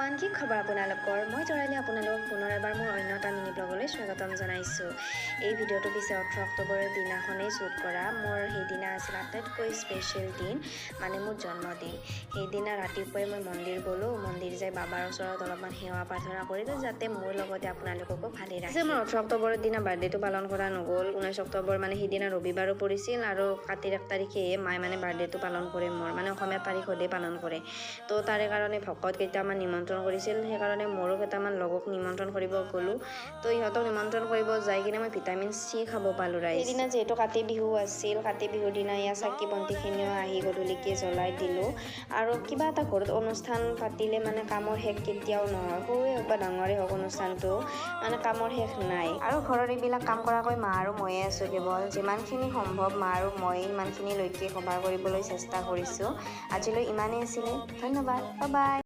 Everyone, কি খবৰ আপোনালোকৰ? মই তৰালি আপোনালোকক পুনৰ এবাৰ মোৰ অন্য এটা মিনি ব্লগলৈ স্বাগতম জনাইছোঁ। এই ভিডিঅ'টো পিছে 18 অক্টোবৰৰ দিনাখনেই শ্বুট কৰা। মোৰ সেইদিনা আছিল আটাইতকৈ স্পেচিয়েল দিন, মানে মোৰ জন্মদিন। সেইদিনা ৰাতিপুৱাই মই মন্দিৰ গ'লোঁ। মন্দিৰ যাই বাবাৰ ওচৰত অলপমান সেৱা প্ৰাৰ্থনা কৰিলোঁ, যাতে মোৰ লগতে আপোনালোককো ভালে ৰাখে। মোৰ 18 অক্টোবৰৰ দিনা বাৰ্থডেটো পালন কৰা নগ'ল। 19 অক্টোবৰ, মানে সেইদিনা ৰবিবাৰো পৰিছিল আৰু কাতিৰ 1 তাৰিখে মায়ে মানে বাৰ্থডেটো পালন কৰে মোৰ, মানে অসমীয়া তাৰিখতেই পালন কৰে। তো তাৰে কাৰণে ভকত কেইটামান নিমন্ত্ৰণ কৰিছিল, সেইকাৰণে মোৰো কেইটামান লগক নিমন্ত্ৰণ কৰিব গ'লোঁ। তো ইহঁতক নিমন্ত্ৰণ কৰিব যাই কিনে মই ভিটামিন চি খাব পালোঁ ৰাইজ। সেইদিনা যিহেতু কাতি বিহু আছিল, কাতি বিহুৰ দিনা ইয়াৰ চাকি বন্তিখিনিও আহি গধূলিকে জ্বলাই দিলোঁ। আৰু কিবা এটা ঘৰত অনুষ্ঠান পাতিলে মানে কামৰ শেষ কেতিয়াও নহয়, সৰুৱে হওক বা ডাঙৰেই হওক অনুষ্ঠানটো, মানে কামৰ শেষ নাই। আৰু ঘৰৰ এইবিলাক কাম কৰাকৈ মা আৰু ময়ে আছোঁ কেৱল। যিমানখিনি সম্ভৱ মা আৰু মই সিমানখিনিলৈকে কভাৰ কৰিবলৈ চেষ্টা কৰিছোঁ। আজিলৈ ইমানেই আছিলে, ধন্যবাদ, বাই বাই।